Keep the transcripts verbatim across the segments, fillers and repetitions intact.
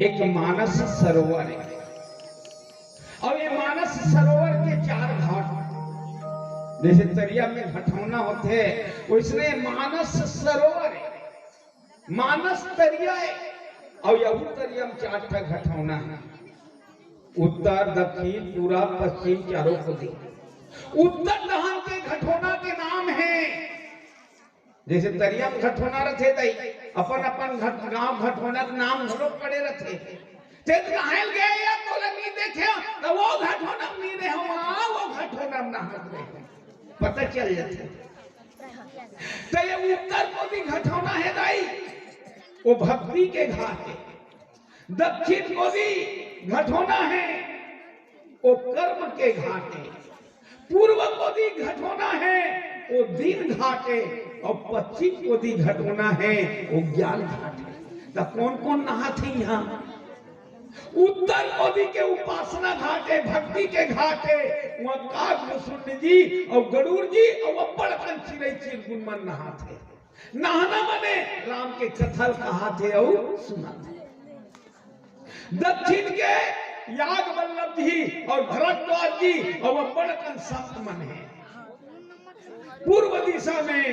एक मानस सरोवर है। अउ ये मानस सरोवर के चार घाट, जइसे तरिया में घटौना होथे, वइसने मानस सरोवर है, मानस तरिया है। अउ यहू तरिया में चार ठा घटौना है, उत्तर, दक्षिण, पूरब, पश्चिम, चारों कोती। उत्तर डहन के घटौना के नाम है, जइसे तरिया में घटौना रथे, तई अपन अपन घट-, गांव घटौना के नाम घलो पड़े रथे। ते नहाय ल गे या तोला नी देखे, त वो घटौना में नी रहे, वहां वो घटौना में नहात रहे, पता चल जाथे। त ये उत्तर कोती घटौना है दाई, वो भक्ति के घाट है। दक्षिण कोती घटौना है, वो कर्म के घाट है। पूरब कोती घटौना है, वो दीन घाट है, अउ पश्चिम कोती घटौना है, वो ज्ञान घाट है। त कोन कोन नहाथे इहां? उत्तर कोती के उपासना घाट है, भक्ति के घाट है, उहां काग, मुसुंडी जी अउ गरूड़ जी अउ अब्बड़ अकन चिरई चिरगुन मन नहाथे। नहाना माने राम के कथा ल कहाथे अउ सुनाथे। दक्षिण के याग वल्लभ जी अउ भरद्वाज जी अउ अब्बड़ अकन संत मन हे। पूरब दिशा में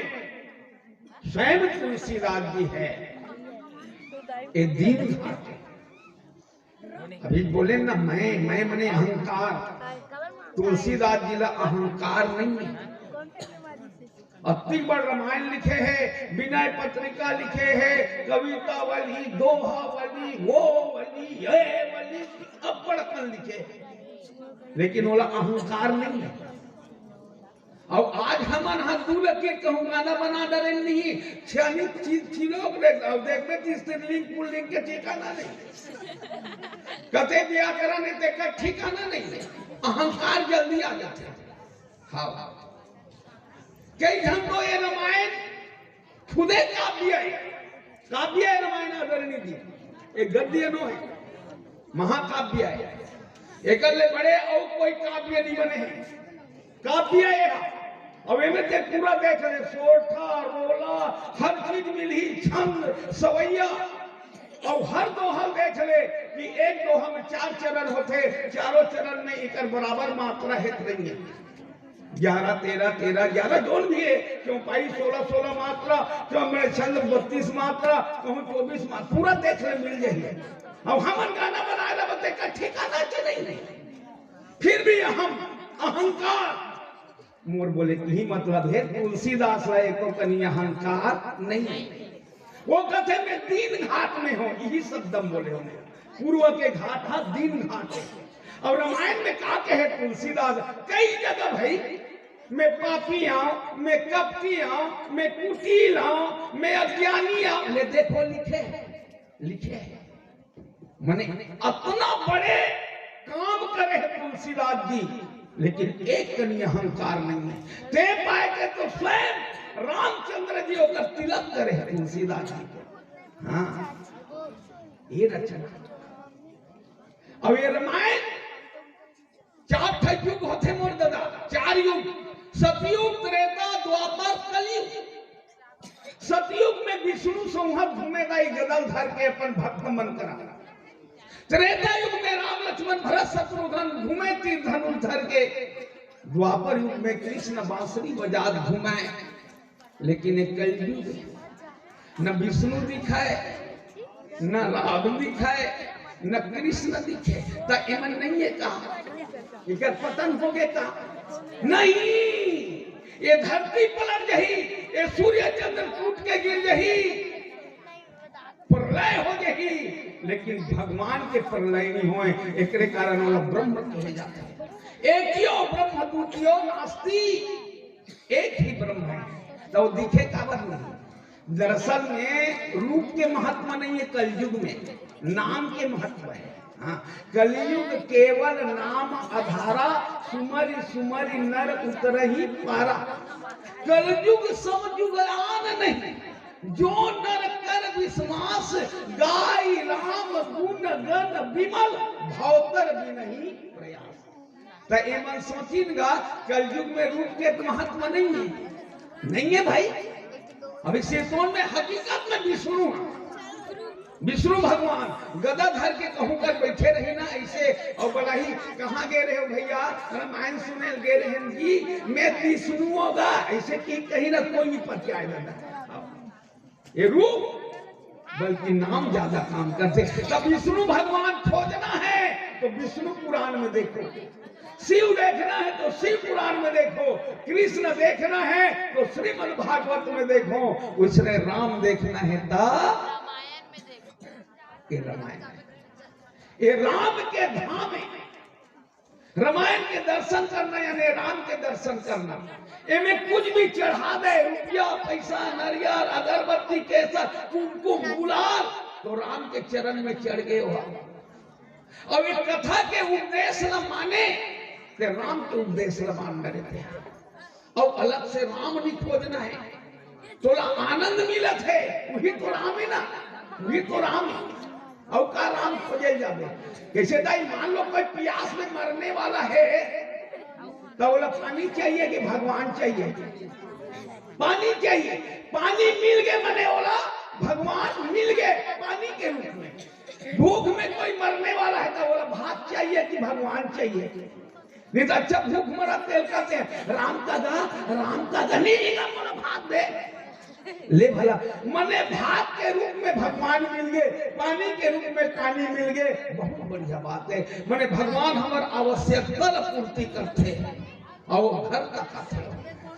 स्वयं तुलसीदास जी हे। ये दीन घाट हे। अभी बोले ना, मैं, मैं मने अहंकार। तुलसीदास जी ला अहंकार नहीं हे। अतिक बड़ रामायण लिखे हे, विनय पत्रिका लिखे हे, कवितावली, दोहावली, वो वली, ये वली, अब्बड़ अकन लिखे हे, लेकिन ओला अहंकार नहीं हे। अउ आज हमन हा दू लकीर कहूं गाना बना डरेन नहीं, छानी चीज छिलो ले, अउ देखबे तीस दिन लिंक पुल्लिंक के ठिकाना नहीं। कते व्याकरण हे तेकर ठिकाना नहीं हे। अहंकार जल्दी आ जाथे। हाँ, कई झन तो ये रामायण खुदे काव्य हे, काव्य हे रामायण आदरणीय जी, एक गद्य नो हे, महाकाव्य हे, एकर ले बड़े अउ कोई काव्य नहीं बने हे, काव्य हे। अब एमे ते पूरा देख ले, सोरठा, रोला, हर चीज मिलही, छंद, सवैया, अउ हर दोहा ल देख ले कि एक दोहा में चार चरण होथे, चारों चरण में एकर बराबर मात्रा हे कि नहीं हे। ग्यारह, तेरह, तेरह, ग्यारह, जोन भी हे, चौपाई, सोलह, सोलह मात्रा, चौमरे छंद बत्तीस मात्रा, कहूं चौबीस मात्रा, पूरा देख ले, मिल जाही। अब हमन गाना बनाए ला बते का ठिकाना के नहीं हे। फिर भी हम अहंकार, मोर बोले के इही मतलब हे, तुलसीदास ला एको कनी अहंकार नहीं हे। वो कथे मैं दीन घाट में हूं, इही शब्द हम बोले हों। पूरब के घाट हा दीन घाट हे। अउ रामायण में का कहे तुलसीदास, कई जगह भाई, मैं पापी हूं, मैं कपटी हूं, मैं कुटिल हूं, मैं अज्ञानी हूं। ले देखो लिखे हे, लिखे हे। मने अतना बड़े काम करे हे तुलसीदास जी, लेकिन एक कनी अहंकार नहीं हे। ते पाए के तो स्वयं रामचंद्र जी ओकर तिलक करे हे तुलसीदास जी के। हाँ, ये रचना। अब ये रामायण चार ठा युग होथे मोर ददा, चार युग, सतयुग, त्रेता, द्वापर, कलयुग। सतयुग में विष्णु संहत घूमे दाई गदा ल धर के अपन भक्त मन करा। त्रेता युग में राम लक्ष्मण भरत शत्रुघ्न घूमे तीर धनुष धर के। द्वापर युग में कृष्ण बांसुरी बजात घूमे। लेकिन ये कलयुग हे, न विष्णु दिखे, न राम दिखे, न कृष्ण दिखे, त एमन नहीं हे का? एकर पतन होगे का? नहीं, ये धरती पलट जाही, ये सूर्य चंद्र टूट के गिर जाही, प्रलय हो जाही, लेकिन भगवान के प्रलय नहीं होय। एकरे कारण ओला ब्रह्म कहे जाथे। एकयो ब्रह्म द्वितीयो नास्ति, एक ही ब्रह्म हे, त वो दिखे काबर नहीं? दरअसल में रूप के महत्व नहीं हे, कलयुग में नाम के महत्व हे। हाँ, कलयुग केवल नाम आधारा, सुमरि सुमरि नर उतरहि पारा। कलयुग सम जुग आन नहीं, जो नर कर विश्वास, गाई राम गुण गण विमल, भवतर बिनहि प्रयास। त एमन सोचिन गा, कलयुग में रूप के तो महत्व नहीं हे, नहीं हे भाई। अभी से तोन में हकीकत में विष्णु हे। विष्णु भगवान गदा धर के कहूं कर बैठे रही ना ऐसे, और बड़ा ही, "कहाँ गे रहे हो भैया?" "रामायण सुने गे रहे हैं जी।" "मैं विष्णु होगा," ऐसे की कही ना, कोई नहीं पहुंच आएगा ना। ये रूप बल्कि नाम ज्यादा काम करते। तब विष्णु भगवान खोजना है तो विष्णु पुराण में देखो, शिव देखना है तो शिव पुराण में देखो, कृष्ण देखना है तो श्रीमद् भागवत में देखो, उसने राम देखना है तो ये रामायण है। ये राम के धाम है। रामायण के दर्शन करना यानी राम के दर्शन करना। एमे कुछ भी चढ़ा दे, रुपया, पैसा, नरियर, अगरबत्ती, केसर, कुमकुम, गुलाल, तो राम के चरण में चढ़ गए हो। और एक कथा के उपदेश न माने, ते राम के उपदेश न मान डरे थे। और अलग से राम नहीं खोजना है। तोला आनंद मिलत है, वही तो राम है ना, वही तो राम है। और का राम खोजे जाबे? कैसे दाई, मान लो कोई प्यास में मरने वाला है, तो बोला पानी चाहिए कि भगवान चाहिए? पानी चाहिए। पानी मिल गए, मने बोला भगवान मिल गए पानी के रूप में। भूख में कोई मरने वाला है, तो बोला भात चाहिए कि भगवान चाहिए? नहीं तो अच्छा भूख मरा तेल खाते हैं, "राम का दा, राम का दा, नहीं, नहीं, ना मोला भात दे।" ले भला, मने भात के रूप में भगवान मिल गए, पानी के रूप में पानी मिल गए, बहुत बढ़िया बात है। मने भगवान हमर आवश्यकता ला पूर्ति करते हैं और घर तक आते हैं।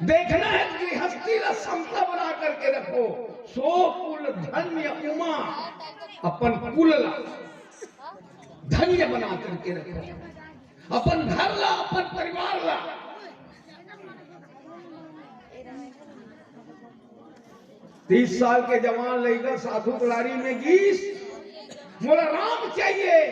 देखना है गृहस्थी ला समता बना करके रखो, सो कुल धन्य उमा, अपन कुल ला धन्य बना करके रखो। अपन घर ला, अपन परिवार ला। तीस साल के जवान लइका साधु कुलारी में गीस, "मोला राम चाहिए।"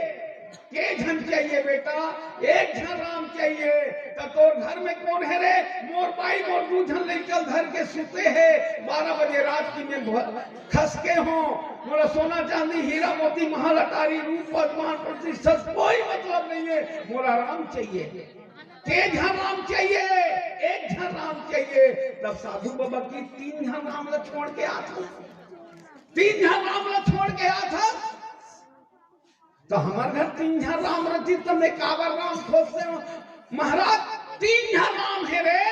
"के झन चाहिए बेटा?" "एक झन राम चाहिए।" "त तोर घर में कोन हे रे?" "मोर बाई, मोर दू झन लइका धर के सुते हे, बारह बजे रात की में घ-, खसके हो। मोला सोना चांदी, हीरा मोती, महल अटारी, रूप पदमान प्रतिष्ठा से कोई मतलब नहीं है, मोला राम चाहिए।" "के झन राम चाहिए?" "एक झन राम चाहिए।" तब साधु बाबा की, "तीन झन राम ला छोड़ के आत हस, तीन झन राम ला छोड़ के आत हस।" "तो हमर घर तीन झन राम रहितिस, त मैं काबर राम खोजते हो?" "महाराज, तीन झन राम हे रे।"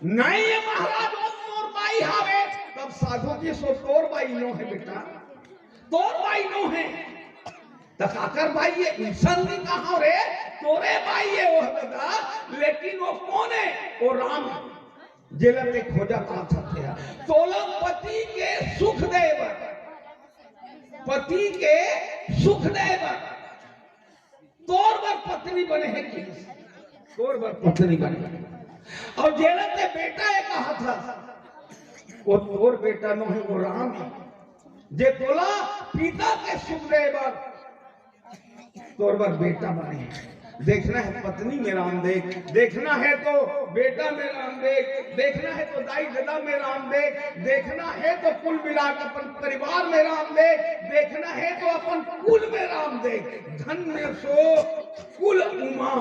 "नहीं हे महाराज, वो मोर बाई हावे।" तब साधु जी, "सो तोर बाई नो हे बेटा, तोर बाई नो हे।" "त काकर बाई हे?" "ईसन नहीं कहा रे, तोरे बाई हे वो दादा, लेकिन वो कोन हे?" "वो राम हे, जेला ते खोजत आत हस।" तोला पति के सुख दे बर, पति के सुख दे बर तोर बर पत्नी बने हे कि? तोर बर पत्नी बने हे। और जेला ते बेटा हे कहा था, वो तोर बेटा नो हे, वो राम हे। जे तोला पिता के सुख दे बर तोर बर बेटा बने हे। देखना है पत्नी में राम देख, देखना है तो बेटा में राम देख, देखना है तो दाई ददा में राम देख, देखना है तो कुल मिला के अपन परिवार में राम देख, देखना है तो अपन कुल में राम देख। धन्य सो कुल उमा,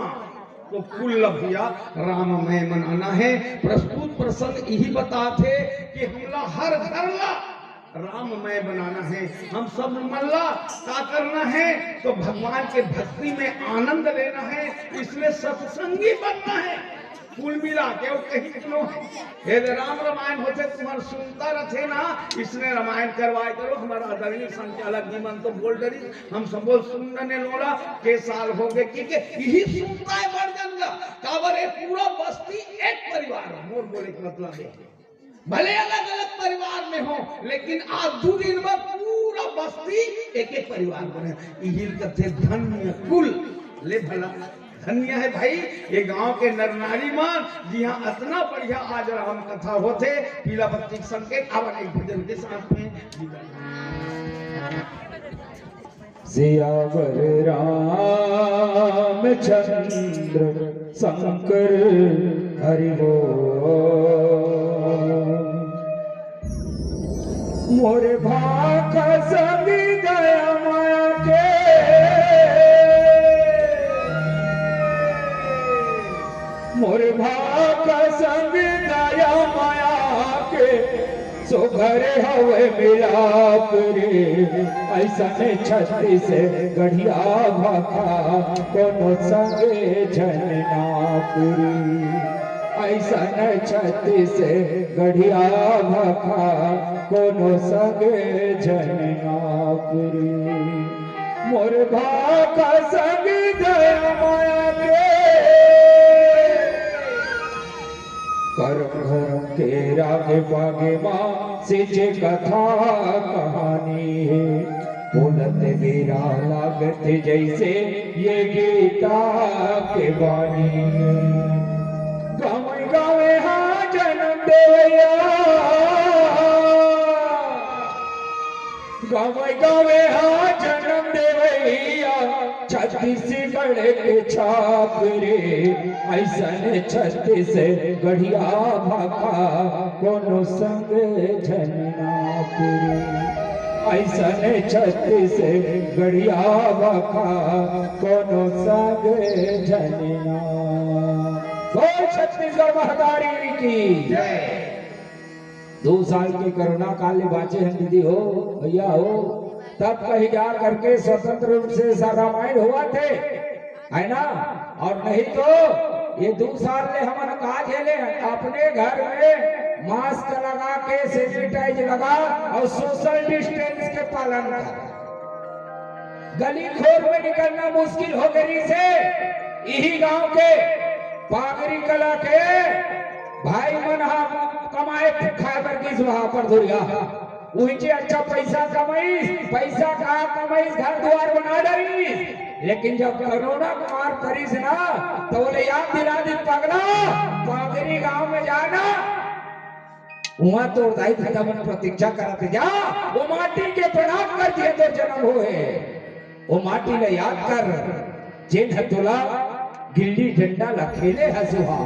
तो कुल ला भैया राममय बनाना है। प्रस्तुत प्रसंग यही बताथे कि हमला हर घर ला राममय बनाना है। हम सब मन ला का करना है? तो भगवान के भक्ति में आनंद लेना है, इसलिए सत्संगी बनना है। कुल मिला के वो कहीं नो हे, ये राम रामायण होथे, तुम्हर सुनता रथे ना, इसने रामायण करवाए करो। हमारा आदरणीय संचालक जी मन तो बोल डरी, हम सब बोल सुन ने लोड़ा के साल हो गए, कि के यही सुनता है बड़ जन का। काबर ये पूरा बस्ती एक परिवार हो, मोर बोले के मतलब है। भले अलग-अलग परिवार में हो, लेकिन आज दू दिन में पूरा बस्ती एक-एक परिवार बने। इही ल कथे धन्य कुल। ले भला, धन्य है भाई, ये गांव के नर नारी मन, जिहां अतना बढ़िया आज राम कथा होथे, पीला बत्ती के संकेत, अब एक भजन के साथ में विदा। सियावर रामचंद्र शंकर हरि बोल। मोर भाखा संग दया माया के, मोर भाखा संग दया माया के, सुघर हवे मिलाप रे, अइसन छत्तीसगढ़िया भाखा कोनो संगे झन नाप रे। अइसन छत्तीसगढ़िया भाखा कोनो संगे झन नाप रे। मोर भाखा संग दया माया के करम धरम के रागे बागे मा सिंचे कथा कहानी हे। बोलत बेरा लागत जइसे ये गीता के बानी हे। गाँवे गाँवे हा जनम देवइया, गाँवे गाँवे हा जनम देवइया, छत्तीसगढ़ के छाप रे। अइसन छत्तीसगढ़िया भाखा कोनो संग झन नाप रे। अइसन छत्तीसगढ़िया भाखा कोनो संग झन नाप। बोल छत्तीसगढ़ महतारी की। दो साल के कोरोना काल ले बाँचे हन दीदी हो, भइया हो, तब कहीं जा करके स्वतंत्र रूप से ऐसा रामायण होवत हे, है ना? अउ नहीं तो ये दो साल ले हमन का झेले हन, अपने घर में मास्क लगा के, सैनिटाइज लगा अउ सोशल डिस्टेंस के पालन कर। गली खोर में निकलना मुश्किल हो गे रिहिसे। इही गांव के पागरी कला के भाई मन हा कमाए खाए बर गिस वहां पर दुरिहा। उहिचे अच्छा पैसा कमाइस, पैसा का कमाइस, घर दुआर बना डरिस। लेकिन जब कोरोना के मार परिस ना, त ओला याद दिला दिस, पगला, पागरी गांव में जाना, उहाँ तोर दाई ददा मन प्रतीक्षा करत हे, जा, वो माटी के प्रणाम कर दिए, तोर जनम होए हे। वो माटी ला याद कर, जेन ह तोला गिल्ली डंडा ला खेले हस, उहाँ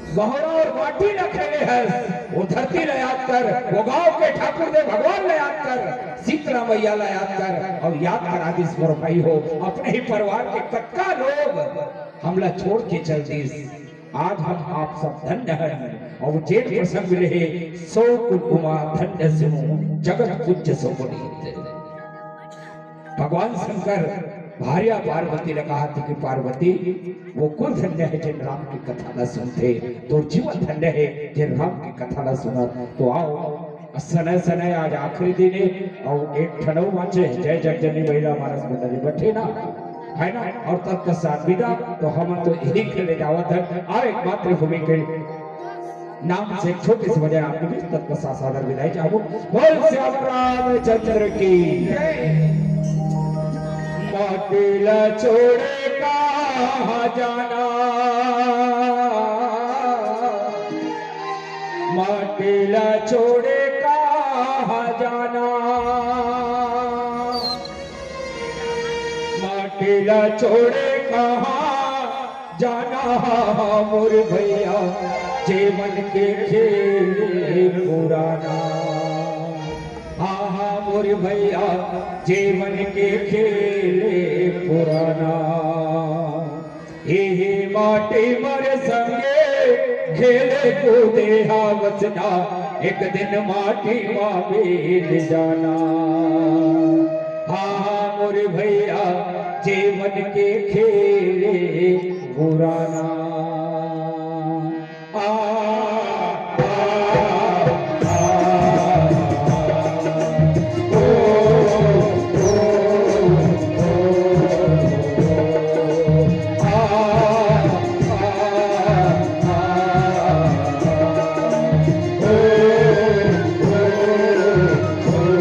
गहरा अउ माटी ला खेले हस, वो धरती ला याद कर, वो गांव के ठाकुर दे भगवान ला याद कर, शीतला मैया ला याद कर, अउ याद करा दिस मोर भाई हो, अपने ही परिवार के कतका लोग हमला छोड़ के चल दिस। आज हम आप सब धन्य हन, अउ जेन प्रसंग मिले हे, सो कुल उमा धन्य सुनो, जगत पूज्य सो पुनीत। भगवान शंकर भार्या पार्वती ला कहा थे कि पार्वती, वो कुल धन्य हे जेन राम के कथा ला सुनथे, तोर जीवन धन्य हे जेन राम के कथा ला सुनत। तो आओ, सनय सनय आज आखिरी दिन हे, अउ एक ठन अउ बाँचे हे, जय जगजननी महिला मानस मंडली बइठे ना, है ना? अउ तत्पश्चात विदा, तो हमन तो इही के ले जावत हन। अउ एक मातृभूमि के नाम से एक छोटे से भजन आपके बीच, तत्पश्चात सादर विदाई चाहबो। बोल श्याम रामचंद्र की। माटी ला छोड़े कहाँ जाना, माटी ला छोड़े कहाँ जाना, माटी ला छोड़े कहाँ जाना, हा, हा, मोर भैया, जेवन के खेले पुराना। हा, हा, मोर भैया, जेवन के खेले पुराना। हे, हे, माटी मर संगे खेले कूदे हा बचना, एक दिन माटी मा मिल जाना। हा, हा, मोर भैया, जेवन के खेले पुराना। आ, आ, आ, ओ, ओ, ओ, ओ, आ, आ, आ, ओ, ओ, ओ।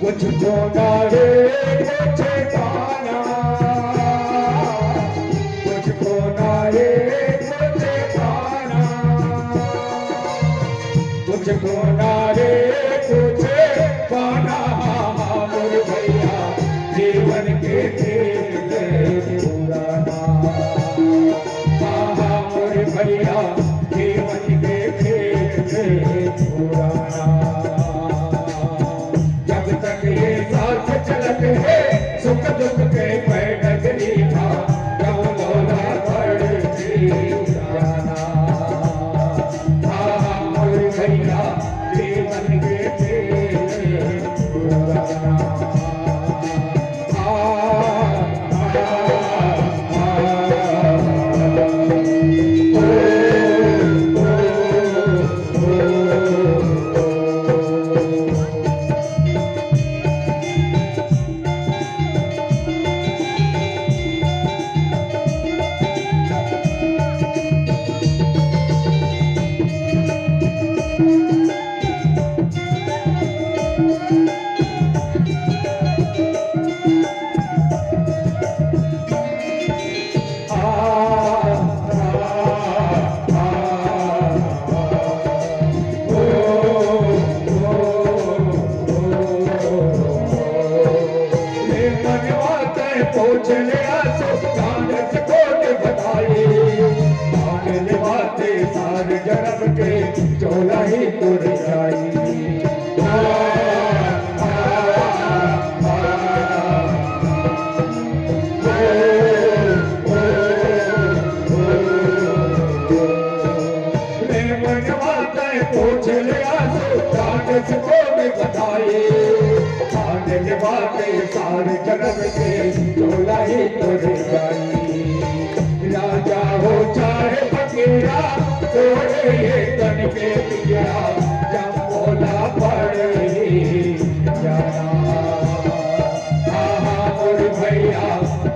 कुछ खोना रे, कुछ पाना, कुछ खोना रे, कुछ पाना, कुछ खोना रे, कुछ पाना, मोर भैया, जेवन के खेल पुराना। हा, हा, मोर भैया, जेवन के खेल पुराना। जब तक ये साथ चलत हे, सुख दुख के पैडगरी हा, कौनो ना पड़ जाना। हा, चांद को में बताए, चांद के बातें सारे जगत के, चोला ही तो रे जाई। राजा हो चाहे फकीरा, तोरे ये तन के पिया, जब मोला पड़े ही जाना। आहा मोर भैया,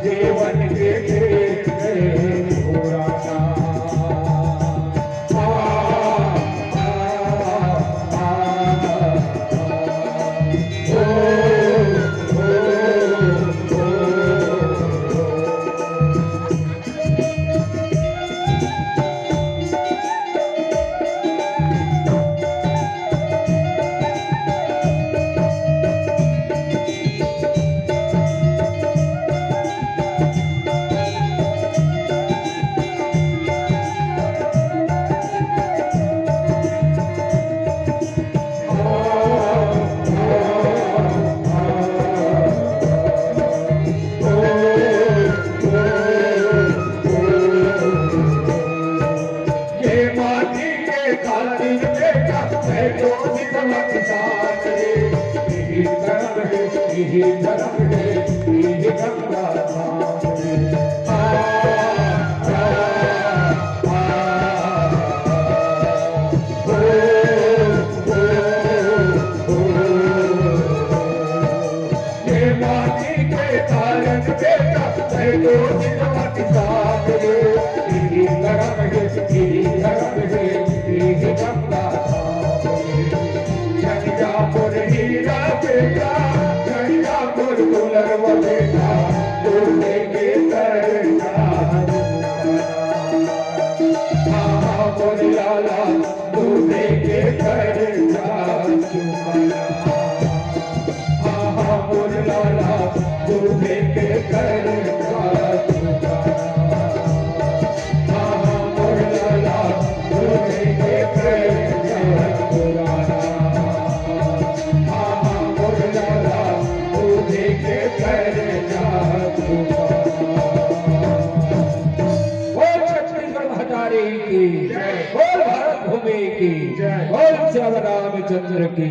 जीवन के खेल में उड़ाना। ये माटी के खातिर बेटा, मैं तो निकला किसान रे। यही धर्म है, यही धर्म है, यही गंगा धाम है। आ, आ, आ, आ, ओ, ओ, ओ, ओ। ये माटी के कारण बेटा, मैं तो जिंदगी साथ रे, यही धर्म है, यही धर्म है, यही गंगा धाम है। गंगा मोर हीरा बेटा, गंगा मोर दुलरवा बेटा, तू लेके कर जा। आहा मोर लाला, तू लेके कर जा चुमाना। आहा मोर लाला, तू लेके कर जा चुमाना। आहा मोर लाला, तू लेके कर जा चुमाना। आहा मोर लाला, तू लेके कर जा चुमाना। बोल छत्तीसगढ़ महतारी की, बोल भारत भूमि की, बोल सियावर रामचंद्र की।